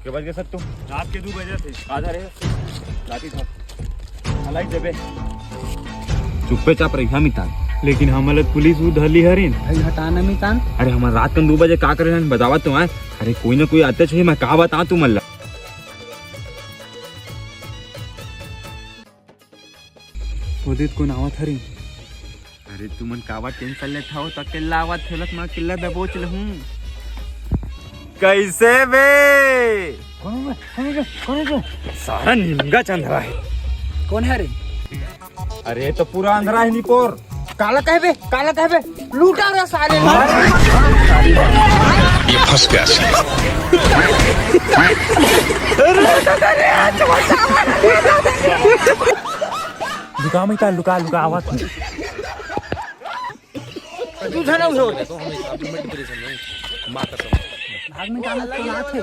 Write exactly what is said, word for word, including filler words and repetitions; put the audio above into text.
के बज गे सत्तू? रात के दू बजे थे। आधा रहे। राती था। हलाई देबे। चुप्पे चाप रहिहा मितान। लेकिन हमला पुलिस उ धली हरिन। भाई हटाना मितान। अरे हमर रात कन दू बजे का करे हन बतावा तो आए। अरे कोई ना कोई आते छे, मैं का बताऊं तुमन ला। ओदे कोन आवत हरी? अरे तुमन कावा टेंशन लेत हव? त किल्ला आवत हेलत मैं किल्ला दबोच लहूं। कैसे बे? कौन है बे? कौन है बे? कौन है बे? सारा निमगा चंद्रा है। कौन है रे? अरे तो पूरा अंधरा है निपोर। काला कहबे, काला कहबे, लूटा रे साले। ये फंस गया। लुका मैं का, लुका, लुका, आवाज। तू झन उठो। भाग में जाना तो ना थे।